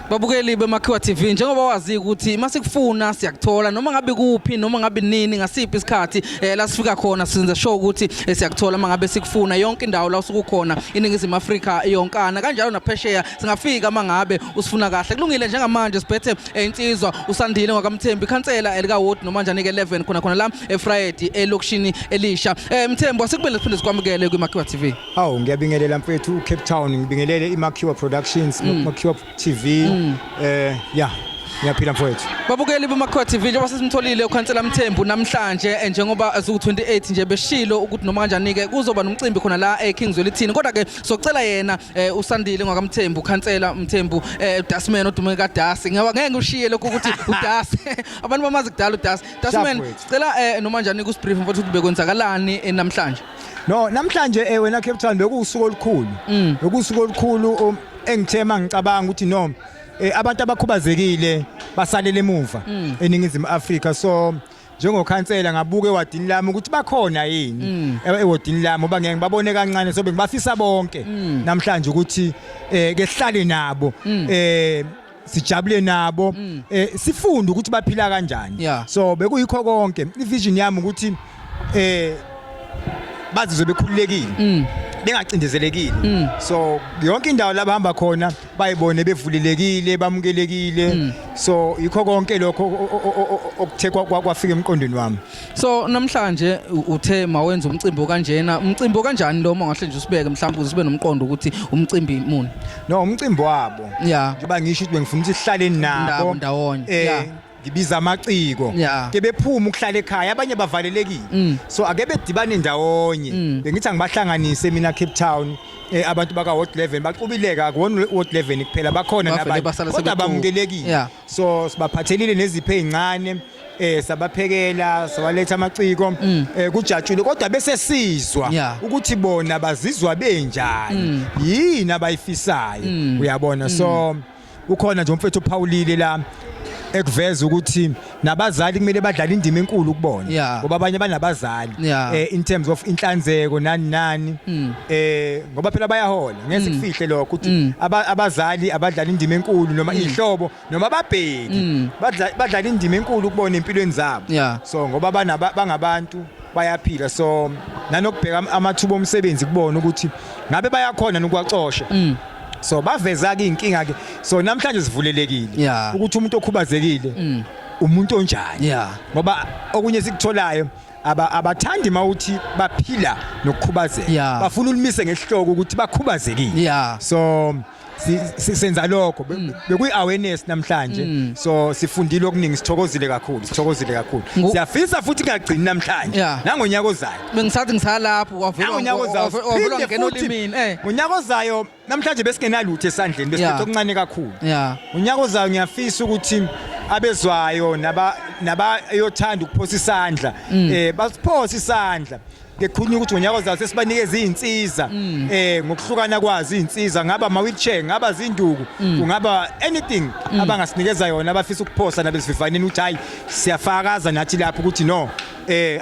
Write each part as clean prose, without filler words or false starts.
Babukeli beMakhiwa TV, njengoba wazi ukuthi masikufuna siyakuthola noma ngabe kuphi, noma ngabe nini, ngasiphi isikhathi. La sifika khona senza sure ukuthi siyakuthola mangabe sikufuna yonke indawo la usukukhona, iNingizimu Afrika yonkana, kanjalo naphesheya singafika mangabe usifuna kahle. Kulungile, njengamanje siphethe insizwa uSandile ngwakaMthembu, ikhansela elika ward noma njani ke 11 khona khona la eVryheid, elokishini elisha. Mthembu, asikubele siphinde sikwamukele kwiMakhiwa TV. Awu, ngiyabingelela mfethu Cape Town, ngibingelele iMakhiwa Productions, Makhiwa TV. Yeah, ngiyaphila mfowethu. Babukeli beMakhiwa TV, njengoba sesimtholile ukhansela Mthembu namhlanje, njengoba ziku 28 nje beshilo ukuthi noma kanjani ke kuzoba nomcimbi khona la eKing Zwelithini, kodwa ke socela yena uSandile ngwakaMthembu, ukhansela Mthembu, Dasman odume kaDasi, ngoba ngeke ngishiye lokho ukuthi uDasi, abantu bamazi kudala uDasi Dasman. Mfowethu. Cela noma njani kusibrief mfowethu ukuthi bekwenzakalani namhlanje. No, namhlanje wena Cape Town, bekuwusuku olukhulu. Bekuwusuku olukhulu engithema ngicabanga ukuthi no abantu abakhubazekile basalele emuva eNingizimu Afrika. So njengokhansela ngabuka ewadini lami ukuthi bakhona yini ewadini lami, ngoba ngeke ngibabone kancane, so bengibafisa bonke namhlanje ukuthi ke sihlale nabo, sijabule nabo, sifunde ukuthi baphila kanjani. So bekuyikho konke ivision yami ukuthi bazizwe bekhululekile, bengacindezelekile. So yonke indawo la bahamba khona bayibone bevulelekile, bamukelekile. So yikho konke lokho okuthe kwafika emqondweni wami. So namhlanje uthe mawenza umcimbi kanjena, umcimbi kanjani lo, uma ngahle nje usibeke mhlawumbe ukuze sibe nomqondo ukuthi umcimbi muni? No, umcimbi wabo, njengoba ngisho ukuthi bengifuna ukuthi sihlale nabo ndawonye. Ngibiza amaciko ke bephuma ukuhlala ekhaya, abanye bavalelekile, so ake bedibane ndawonye. Bengithi angibahlanganise mina Cape Town, abantu baka Ward 11 baxubileka, akuwona Ward 11 kuphela, bakhona Bavele nabanye basala kodwa sebexuba. bamukelekile. So sibaphathelile nezipho ezincane, sabaphekela, sabaletha amaciko, kujatshule, kodwa bese sizwa ukuthi bona bazizwa benjani, yini abayifisayo, uyabona. So ukhona nje umfethu uphawulile la ekuveza ukuthi nabazali kumele badlale indima enkulu kubona, ngoba abanye banabazali in terms of inhlanzeko nani nani, ngoba phela bayahola, ngeke sikufihle lokho ukuthi abazali abadlala indima enkulu, noma ihlobo noma ababheki badlala indima enkulu kubona empilweni zabo. So ngoba bangabantu, bayaphila, so nanokubheka amathuba omsebenzi kubona ukuthi ngabe bayakhona nokuwacosha. So baveza ke inkinga ke, so namhlanje sivulelekile ukuthi umuntu okhubazekile umuntu onjani, ngoba okunye sikutholayo abathandi mawuthi baphila nokukhubazeka, bafuna ulimise ngesihloko ukuthi bakhubazekile. So senza lokho, bekuyi awareness namhlanje. So sifundile okuningi, sithokozile kakhulu, sithokozile kakhulu. Siyafisa futhi kungagcini namhlanje, nangonyaka ozayo. Bengisathi ngisalapho wavela Nangonyaka ozayo wavela siphinde ngena futhi. olimini. Ngonyaka ozayo, namhlanje besingenalutho esandleni, besiphethe okuncane kakhulu. Unyaka ozayo ngiyafisa ukuthi abezwayo nabayothanda ukuphosa isandla basiphose isandla, ngekhulunywa ukuthi ngonyaka ozayo sesibanikeza izinsiza ngokuhlukana kwazo izinsiza, ngaba ama wheelchair, ngaba zinduku, kungaba anything abangasinikeza yona, abafisa ukuphosa nabesivivaneni ukuthi hayi, siyafakaza nathi lapho ukuthi no,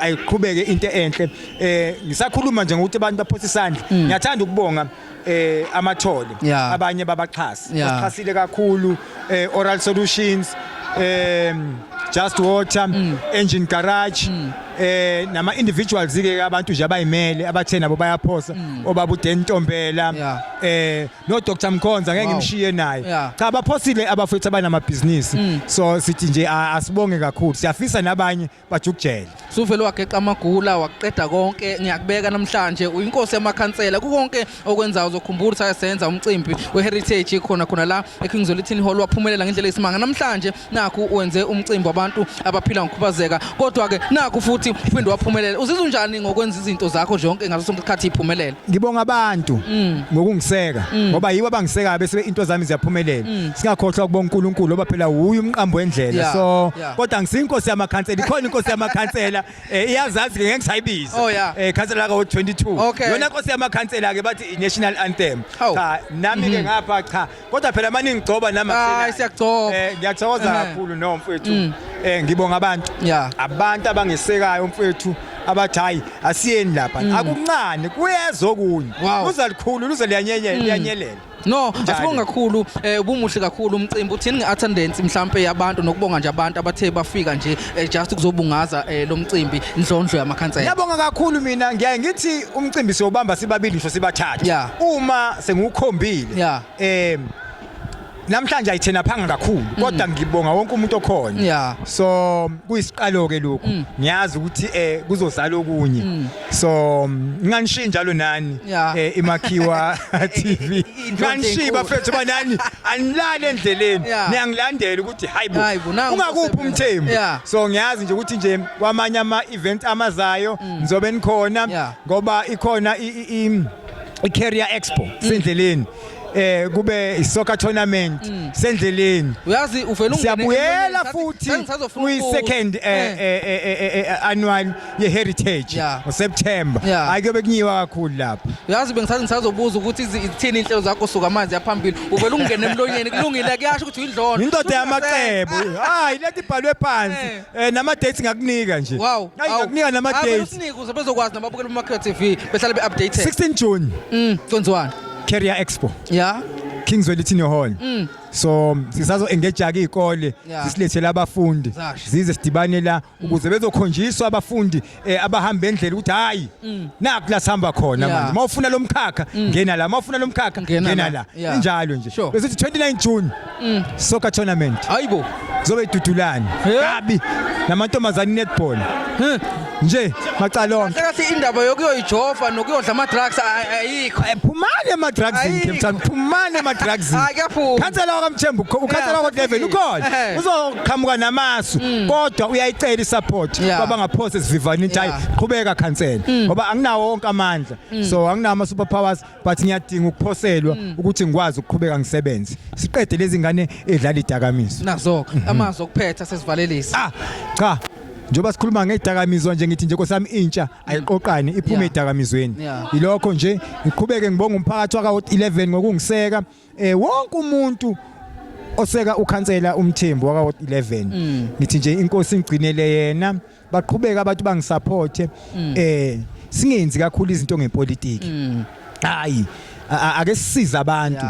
ayiqhubeke into enhle. Ngisakhuluma nje ngokuthi abantu baphosa isandla, ngiyathanda ukubonga amathole, abanye babaxhasi basixhasile kakhulu, Oral Solutions, Just Water, Engine Garage, nama individuals ke, abantu nje abayimele abathe nabo bayaphosa, obaba uDen Ntombela, no Dr Mkhonza, ngeke ngimshiye naye. Cha, baphosile abafowethu abanamabhizinisi. So sithi nje asibonge kakhulu, siyafisa nabanye bajukujele. Suvele wageqa amagula waqeda konke. Ngiyakubeka namhlanje uyinkosi yamakhansela kukonke okwenzayo. Uzokhumbula ukuthi ake senza umcimbi we-heritage khona khona la eKing Zwelithini Hall, waphumelela ngendlela eyisimanga. Namhlanje nakhu wenze umcimbi wabantu abaphila ngokukhubazeka, kodwa-ke nakhu futhi uphinde waphumelela. Uzizwa unjani ngokwenza izinto zakho zonke ngaso sonke isikhathi iphumelela? Ngibonga abantu ngokungiseka, ngoba yibo abangisekayo bese into zami ziyaphumelela. Singakhohlwa kubonga uNkulunkulu, ngoba phela wuye umqambo wendlela. So kodwa ngisiyinkosi yamakhansela, ikhona inkosi yamakhansela, iyazazi ke, ngeke ngisayibiza. Khansela ka 22. Yona nkosi yamakhansela ke bathi i national anthem. Cha, nami ke ngapha cha, kodwa phela manje ngigcoba nami. Hayi, siyagcoba. Ngiyathokoza kakhulu no mfowethu. Ngibonga abantu abantu abangisekayo mfowethu, abathi hayi, asiyeni lapha, akuncane, kuyeza okunye. Luza likhulu, luze liyanyenyela, liyanyelela. No, Njalo. asibonga kakhulu, ubumuhle kakhulu umcimbi. Uthini nge-attendance mhlampe yabantu, nokubonga nje abantu abathe bafika nje just ukuzobungaza lo mcimbi, indlondlo yamakhansela? Ngiyabonga kakhulu. Mina ngiyaye ngithi umcimbi siyobamba sibabili, ngisho sibathathu, uma sengiwukhombile. Namhlanje ayithena phanga kakhulu, kodwa ngibonga wonke umuntu okhona. So kuyisiqalo ke lokhu, ngiyazi ukuthi kuzozala okunye, so nginganishiyi njalo nani, iMakhiwa TV. Indlondlo Nganishiyi enkulu. bafethu, banani anilale endleleni, niyangilandela ukuthi hayibo, Hayibo, nangu ungakuphi usebenza. uMthembu. So ngiyazi nje ukuthi nje kwamanye ama event amazayo ngizobe nikhona, ngoba ikhona i-Career Expo sendleleni, kube i-soccer tournament sendleleni. Uyazi uvela ungene Siyabuyela emlonyeni, futhi sengisazofuna kuyi ukubuza. second annual ye heritage ngoSeptember. Hayi, kuyobe kunyiwa kakhulu lapho. Uyazi bengisathi ngisazobuza ukuthi ithini inhlelo zakho suka manje yaphambili, uvela ungene emlonyeni. Kulungile, kuyasho ukuthi uyindlondlo. Indoda yamacebo, hayi, lethi ibhalwe phansi. Nama dates ngakunika nje. Hayi, ngakunika nama dates. Usinike ukuze bezokwazi nababukeli beMakhiwa TV behlale be-updated. 16 June, Kwenziwani? Career Expo, Kings Welithini Hall. So sisazo engage ke izikole, sisilethele abafundi, Zasho. zize sidibane la ukuze bezokhonjiswa abafundi abahamba endlela ukuthi hayi, naku la sihamba khona manje, mawufuna lo mkhakha ngena la, mawufuna lo mkhakha Ngena ngena la. la. Injalo nje. Bese 29 June, soccer tournament, Hayibo. kuzobe idudulane kabi namantombazane, netball nje macala onke. Kahle kahle indaba yokuyoyijova nokuyodla ama-drugs ayikho. Phumani ema-drugsini. Ayikho. Cape Town, phumani ema-drugsini. Hayi, kuyaphuma. Khansela wakaMthembu, ukhansela wakwa-11 Sefikile. ukhona, uzoqhamuka namasu, kodwa uyayicela i-support kwabangaphosa esivivaneni ukuthi hayi, qhubeka khansela, ngoba anginawo wonke amandla, so anginawo ama-super powers, but ngiyadinga ukuphoselwa ukuthi ngikwazi ukuqhubeka ngisebenze, siqede lezi ngane edlala idakamizwa. Nazo amazwi okuphetha sesivalelisa. Ah, cha, njengoba sikhuluma ngedakamizwa nje, ngithi nje nkosami, intsha ayiqoqane iphume edakamizweni. Ilokho nje. Ngiqhubeke ngibonga umphakathi waka 11 ngokungiseka, wonke umuntu oseka ukhansela uMthembu waka 11. Ngithi nje inkosi ingcinele yena, baqhubeka abantu bangisupport. Singenzi kakhulu izinto ngepolitiki, hayi, ake sisize abantu,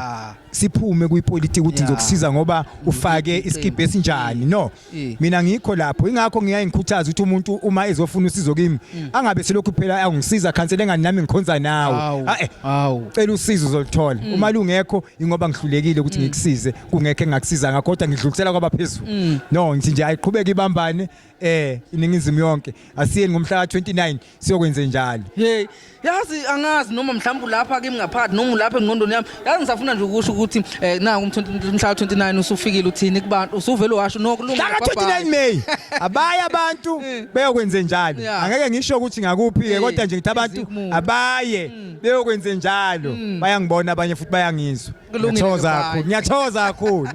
siphume kwipolitiki ukuthi ngizokusiza ngoba ufake Iqembu. isikibhe esinjani. No, mina ngikho lapho, ingakho ngiyaye ngikhuthaza ukuthi umuntu uma ezofuna usizo kimi angabe selokhu phela angisiza khansela engani nami ngikhonza nawe. Ah, cela usizo uzolithola, uma lungekho ingoba ngihlulekile ukuthi ngikusize, kungekho engakusiza ngakho, kodwa ngidlulisela kwabaphezulu. No, ngithi nje ayiqhubeke ibambane, iningizimu yonke, asiyeni ngomhla ka29 siyokwenze njalo. Hey, yazi angazi noma mhlawumbe ulapha kimi ngaphakathi noma ulapha engqondweni yami. Yazi ngisafuna nje ukusho ukuthi naku umhla 29 usufikile, uthini kubantu? Usuvele washo no, kulungile. Mhla Bye-bye. ka29 May abaye abantu beyokwenze njalo. Angeke ngisho ukuthi ngakuphi ke, kodwa nje ngithi abantu Izikumuntu. abaye beyokwenze njalo, bayangibona abanye futhi bayangizwa. Kulungile, Ngiyathokoza bye. kakhulu, ngiyathokoza kakhulu.